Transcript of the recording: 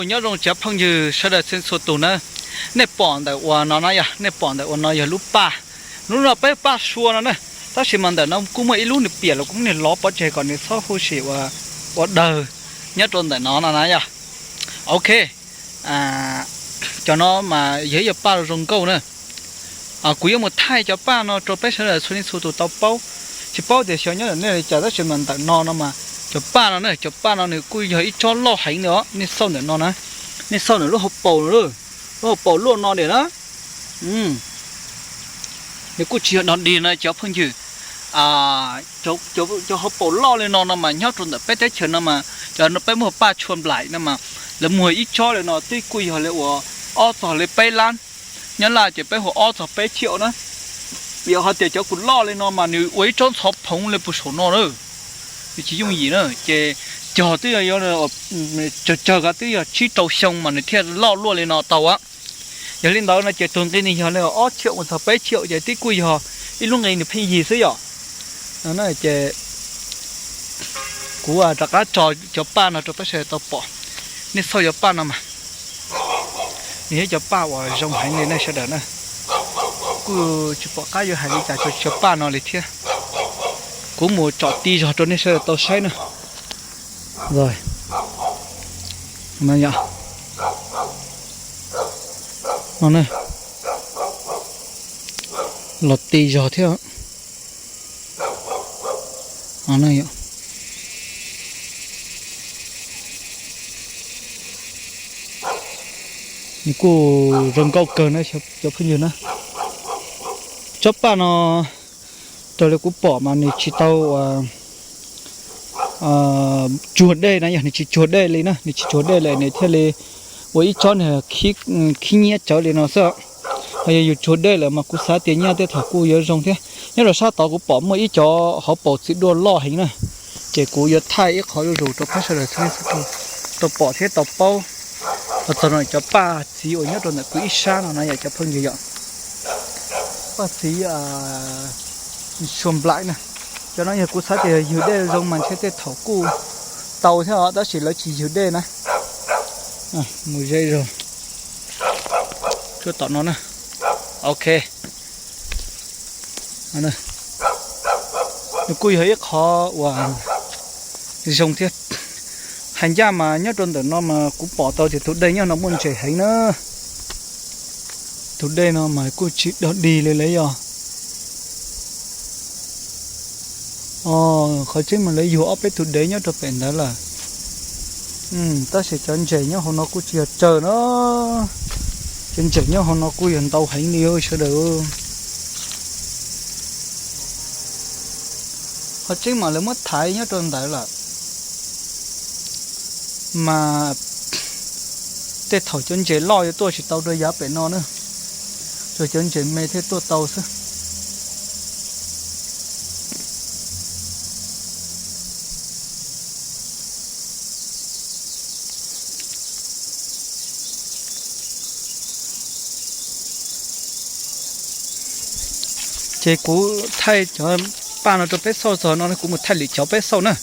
Nyob zoo cov phooj ywg sawv daws txhua txhua tus na, nej pom ntawm uas no na yog, nej pom ntawm uas no yog lub paj, lub no peb paj sua no na, tab sis mas ntawm no kuj muaj ib lub nws piam los kuv muab nws lov pov tseg kom nws txhob huv si ua dawg nyob rau ntawm no no na yog. Ok, cov no mas yog ib co paj zoo nkauj na. Kuv yuav mus thaij cov paj no rau peb sawv daws txhua leej txhua tus tau paub. Tsis paub tias xyov nyob ntawm nej li cas tab sis mas ntawm no no mas cov paj no na, cov paj no nws kuj yog ib tsob loj heev li os. Nej xauj ntawm no na, nej xauj ntawm lub hauv paus no, lub hauv paus luaj no diam na. Nws kuj tsis yog dog dig na cov phooj ywg. Cov hauv paus loj li no no mas nyob rau ntawm peb teb chaws no mas cov no peb muag paj tshua nplaim no mas lawv muag ib tsob li no twb kuj yog li uas ob txog li peb lab. Nyob Laj ces peb hu ob txog peb txhiab na. Yog hais tias cov kuj loj li no mas nws ua ib tsob ntxhov phoov li puag saum no na, nws tsis yooj yim na. Ces cog twb yog, tsawg tsawg ko twb yog tsib rau xyoo mas nws thiaj loj luaj li no tau. Yog li ntawd no ces tus nqi nws yog li ob txhiab mus txog peb txhiab ces twb kuj yog ib lub nqi nws pheej yig xwb yom. Ces kuv rov qab tso cov paj no rau peb sawv daws tau pom. Nej xauj cov paj no mas nws yog cov paj uas zoo heev li nej sawv daws na. Kuj tsis pom qab yuav hais li cas rau cov paj no li thiab. Kuv mus tsom ti zog rau nej sawv daws tau saib na. Los ti zog thiab. Nws kuj zoo nkauj kawg na cov phooj ywg na. Tsob paj no raws li kuv pom mas nws tsis tau tsuag dej na, yog nws tsis tsuag dej li na, nws tsis tsuag dej li nws thiaj li ua ib tsob nws khib nyiab tsawv li no xwb. Ho yog yus tsuag dej lawm mas kuv xav tias nyaj tej thaum kuj yuav zoo thiab. Nyob rau sab tod kuv pom muaj ib cov hauv paus txiv duaj loj heev na, ces kuv yuav thaij ib qho zuj zus rau peb sawv daws tau pom thiab tau paub. Los txog no cov paj txiv uas nyob rau ntawm kuv ib sab no no yom cov phooj ywg yom, paj txiv sua nplaim na. Cov no yog kuv xav tias yog ywg dej zoo mas ntshe tej thaum kuj tau thiab os, tab sis lawv tsis ywg dej na. Mus ze zog cuaj tom no na. Ok, nws kuj yog ib qho uas zoo thiab. Hais ncaj mas nyob rau ntawm no mas kuv pom tau tias tus dej nyob no muaj ntses heev na. Tus dej no mas kuj tsis dog dig li lawm yog. Qhov tseeb mas lawv yug ob peb tug dev nyob rau pem ntawd lawm. Tab sis cov ntses nyob hauv no kuj tsis yog tsawg na. Cov ntses nyob hauv no kuj yog ntau heev li sawv daws. Qhov tseeb mas lawv muab thaiv nyob rau ntawd lawm. Mas tej thaum cov ntses loj yuav tuaj tsis tau rau yav pem no na, tsuas cov ntses me thiaj tuaj tau xwb. Ces kuv thaij cov paj no rau peb xauj txog no kuv mus thaij lwm cov peb xauj na.